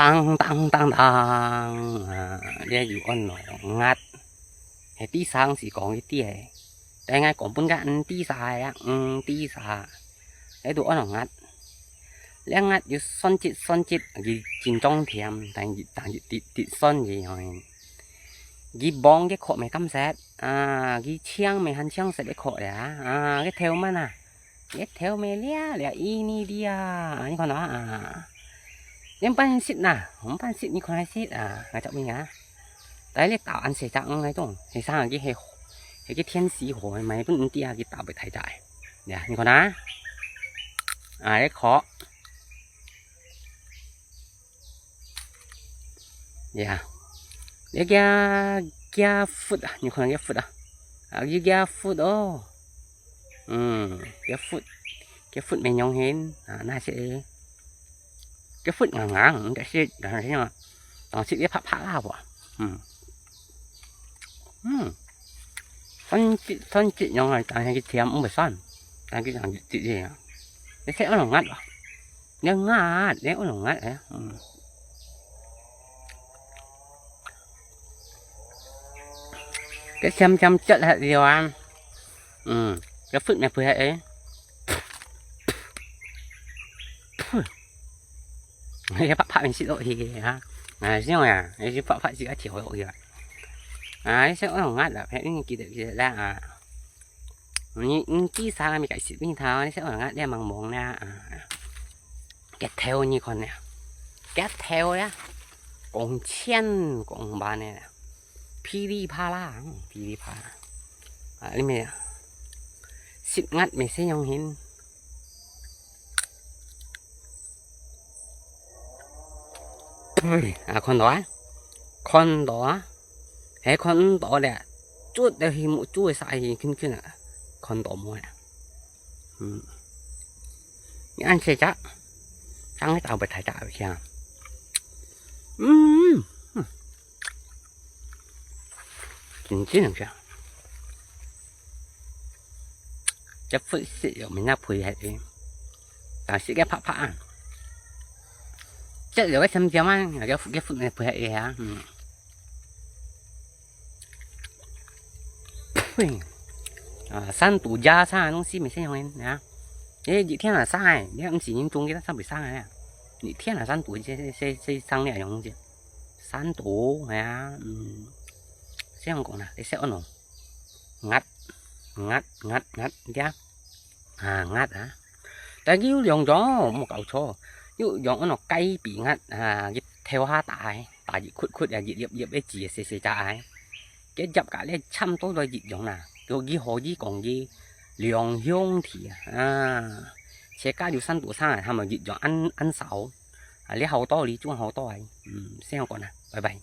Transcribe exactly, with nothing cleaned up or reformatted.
當當當當，啊，這有安到齧，係地上係講一啲个，但𠊎講分佢毋知啥个啊，毋知啥，這都安到齧。這齧有酸質酸質，佢真重甜，但係但係滴滴酸佢，佢黃佢殼毋敢食，啊，佢青毋還青色个殼呀，啊，佢頭毛啊。 一頭尾咧，咧，一呢啲啊，你看到啊？你毋捌食呐，毋捌食，你看來食啊，𠊎捉你啊。但係你打恁細隻，嗯，該種，係生个係，係个天使火，買分你知啊，佢打不太大。呀，你看啊，啊，一殼。 呀，你个个核啊，你看个核啊，啊，佢个核哦，嗯，个核，个核面樣形啊，那些，个核硬硬，但是，但是啊，但是个白白啦啵，嗯，嗯，酸質酸質樣啊，但係佢甜毋會酸，但係佢硬質質个，你食安到齧啊？ 你齧，你會齧誒，嗯。該鹹鹹啜下了啊，嗯，該核乜配合誒。你白白面食落去啊，啊，這樣啊，你就白白自家調落去啊。啊，你食安到齧啦，你記得記得啦啊。 你，你知啥个，你解釋分佢聽，你食安到齧，你茫茫啦，啊，个頭你看呢，个頭呀，光鮮光白呢，噼里啪啦，噼里啪啦，啊，你咩啊，食齧咩細樣形。 啊，看到啊？看到啊？係看毋到咧，捽到去目珠个啥去近近啊，看到無啊？嗯，你恁細隻，生个大不太大个啊？嗯，嗯，真正个，這核食了，明仔配合个，但係个白白啊。 食了个鹹鹹啊，个个核乜配合个啊，嗯。呸！啊，山肚野生个東西，毋係用个啊。誒，熱天啊生个，你毋係人種个，生會生个啊。熱天啊，山肚這這這這生个樣東西，山肚，係啊，嗯。這樣講啦，你食安到齧，齧，齧，齧，你聽。 啊，齧啊。但佢有兩種哦，莫搞錯。有一種安到雞髀齧啊，佢頭下大个，大一窟窟啊，一粒粒个子細細隻个。該葉甲咧差毋多都一樣啦，就佢可以講佢兩兄弟啊。啊，自家有山肚生啊，佢等一樣恁恁少。啊，這好道理，種好多个。嗯，先講啦，拜拜。